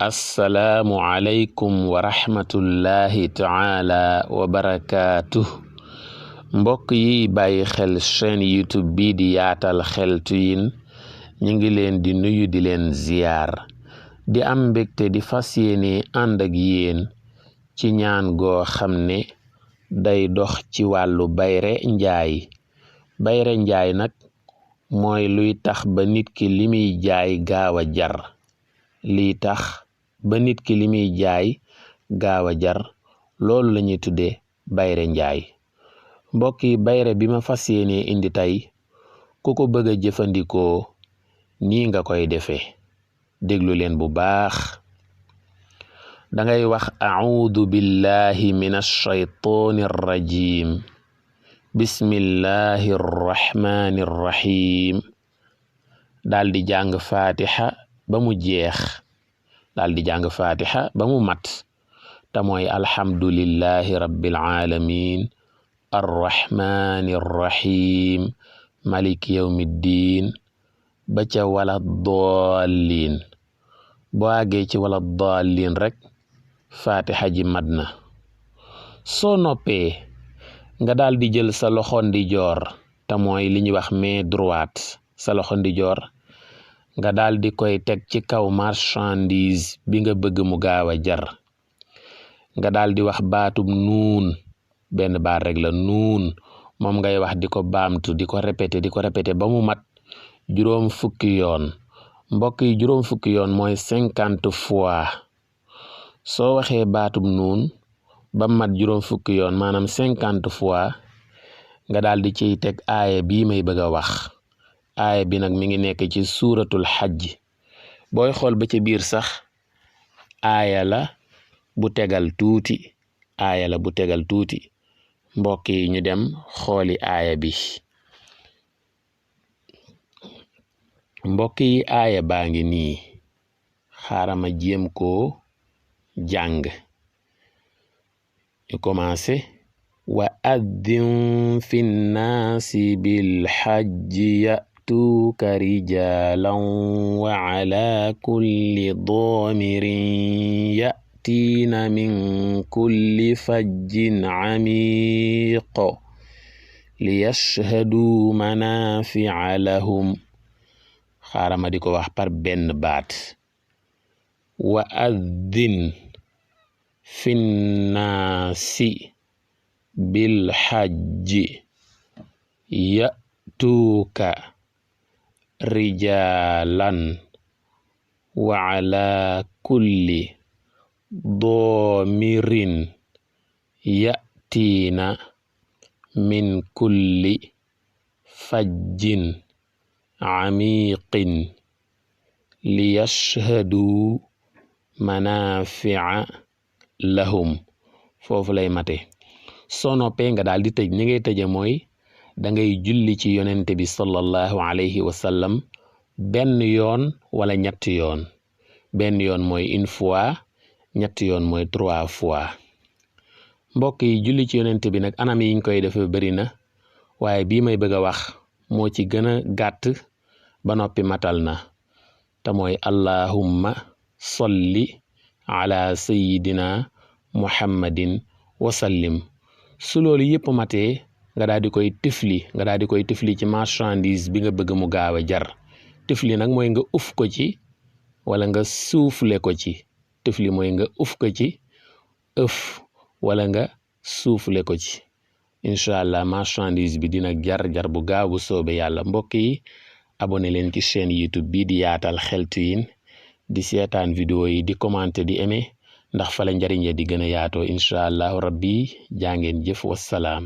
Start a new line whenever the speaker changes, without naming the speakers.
assalaamu aleykum wa rahmatullahi taala wa barakaatuh. mbokk yi bàyyi xel chaîne YouTube bii di yaatal xeltu yin ñu ngi leen di nuyu di leen ziyaar di am mbégte di fas yéene ànd ak yéen ci ñaan goo xam ne day dox ci wàllu bayre njaay nag mooy luy tax ba nit ki li muy jaay gaaw a jar loolu la ñuy tuddee bayre njaay. mbokk yi bayre bi ma fas yéene indi tey ku ko bëgg a jëfandikoo nii nga koy defee déglu leen bu baax. dangay wax a'uudu billahi minash shaytaanir rajiim bismillahir rahmanir rahim daal di jàng fatiha ba mu jeex daal di jàng fatiha ba mu mat te mooy alhamdulillahi rabbil alamin arrahmanir rahim maliki yawmiddin ba ca wala dallin boo àggee ci wala dallin rek fatiha ji mat na. soo noppee nga daal di jël sa loxo ndijoor te mooy li ñuy wax main droite sa loxo ndijoor nga daal di koy teg ci kaw marchandise bi nga bëgg mu gaaw a jar nga daal di wax baatub nuun benn baat rek la nuun moom ngay wax di ko baamtu di ko répété ba mu mat juróom fukki yoon. mbokk yi juróom fukki yoon mooy 50 fois. soo waxee baatub nuun ba mu mat juróom fukki yoon maanaam 50 fois nga daal di ciy teg aaya bii may bëgg a wax. aaya bi nag mi ngi nekk ci suuratul xajj booy xool ba ca biir sax aaya la bu tegal tuuti mbokk yi ñu dem xooli aaya bi. mbokk yi aaya baa ngi nii xaaral ma jéem koo jàng. ñu commencé wa addin fi nnaasi bil hajji ya'tuuka rijaalan wa ala kulli daamirin ya'tiina min kulli fajjin amiiq liyashhaduu manaafi'a lahum. xaaral ma di ko wax par benn baat. wa addin fi nnaasi bil hajji ya'tuuka rijaalan wa ala kulli daamirin ya'tiina min kulli fajjin amiiqin liyashhaduu manaafi'a lahum. foofu lay mate. soo noppee nga daal di tëj ni ngay tëje mooy da ngay julli ci yonente bi sallallahu alayhi wa sallam benn yoon wala ñetti yoon. benn yoon mooy une fois, ñetti yoon mooy 3 fois. mbokk yi julli ci yonente bi nag anam yiñ koy defee bari na waaye bii may bëgg a wax moo ci gën a gàtt ba noppi matal na te mooy allahumma solli ala sayyidina muhammadin wasallim. su loolu yëpp matee nga daal di koy tifli ci marchandise bi nga bëgg mu gaaw a jar. tifli nag mooy nga uf ko ci wala nga suufle ko ci. tifli mooy nga uf ko ci ëf wala nga suufle ko ci. incha allah marchandise bi dina jar bu gaaw bu soobe yàlla. mbokk yi abonné leen ci chaîne YouTube bii di yaatal xeltu yin di seetaan vidéo yi di commenter di aimer ndax fa la njariñ di gën a yaatoo incha allahu rabbi jaa ngeen jëf wassalaam.